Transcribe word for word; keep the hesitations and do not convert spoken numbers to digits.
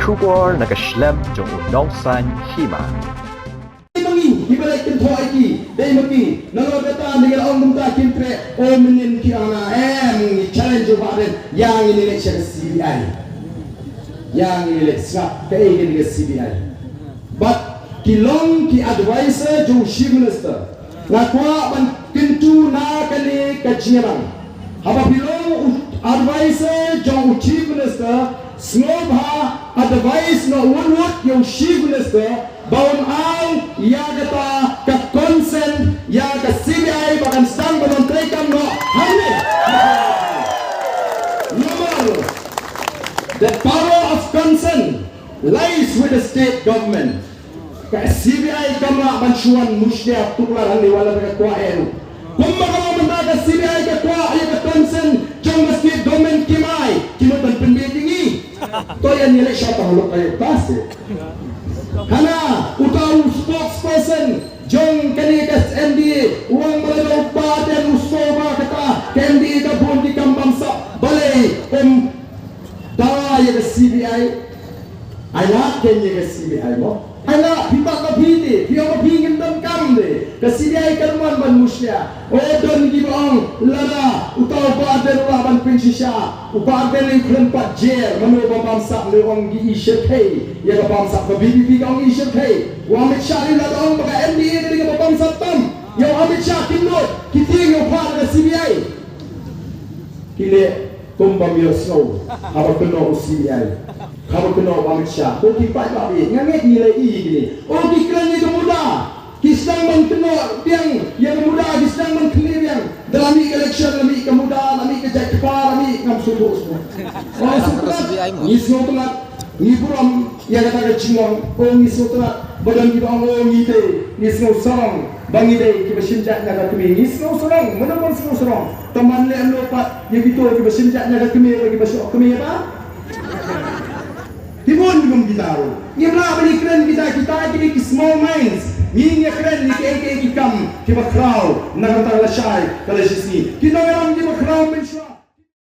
Khubor na ka shlem jong u Nongsaiñ Hima. Dei ma ngi, kiba leh kynthoh ïa ki, dei ma ki, nalor kata, ngi la ong kumta kim treh, o mynnin ki ong na, em, ngi challenge u Bah Ardent, ïa ngin ïaleit sha ka C B I. Ïa ngin ïaleit sngap, kaei kane ka C B I. Bad ki long ki advisor jong u Chief Minister. Nga kwah ban kyntu na kane ka jingïalang. Haba phi long u advisor jong u Chief Minister, sngewbha advice noh wut wut ïa u Chief Minister ba un ai ïa kata ka consent ïa ka C B I ba kan sdang ban treikam noh hangne. Namar the power of consent lies with the state government. Ka C B I kam lah ban shu wan mushlia tuklar hangne wat la ka kwah eh ruh. Kumba ka long mynta ka C B I ka kwah ïa ka consent jong ka state government kim ai, kim lah ban pynbeit ïa ngi. To ïa ngi leh shata halok ka ïa ka state. Hana uta u spokesperson jong kane ka M D A u ong ba la u Bah Ardent u sngew ba kata ka M D A ka bun ki kam bamsap, balei um dawa ïa ka C B I. Ai lad kein ïa ka C B I mo. Ai lad, phi pat ba phi te, phi ong ba phi ngim donkam de. Ka C B I kan wan ban mushlia. O don kiba ong lada uta u Bah Ardent u lah ban pynshisha, u Bah Ardent u khlem pat jer, mano ba bamsap, lei ong ki i shyrkhei ïa ka bamsap, ka V P P ka ong i shyrkhei. U Amit Shah lei lada ong ba ka M D A ka dei kaba bamsap tam, ïa u Amit Shah kim nud, ki tieng ïa u phah da ka C B I. Ki leh kum bym ïohsngew haba kynnoh u C B I, haba kynnoh u Amit Shah. Ko ki paidbah, nga ngeit ngi la ïohi kine. O ki kren ïa ka muda, ki sdang ban kynnoh biang ïa ka muda, ki sdang ban kynnoh biang. Da la mih ka election, la mih ka muda, la mih ka jait kpa, la mih, ngam sngewthuh shuh. O, sngewtynnat, ngi sngewtynnat. Ngi burom ïa kata ka jingmong, o ngi sngewtynnat, ba don kiba ong o ngi dei, ngi sngewsarong ba ngi dei kiba shim jait na ka kmie, ngi sngewsarong, mano bym sngewsarong. Tang ban leh lut pat ïa kito kiba shim jait na ka kmie, ba kiba shoh kmie ba. Ki bun kum kita ruh. Ngim lah ban ïakren kita, kita ki dei ki small minds. Ngi ïakren ïa ki, ïa ki kam kiba khraw na ka bynta ka lashai ka lashisngi. Ki nongïalam kiba khraw mynshuwa.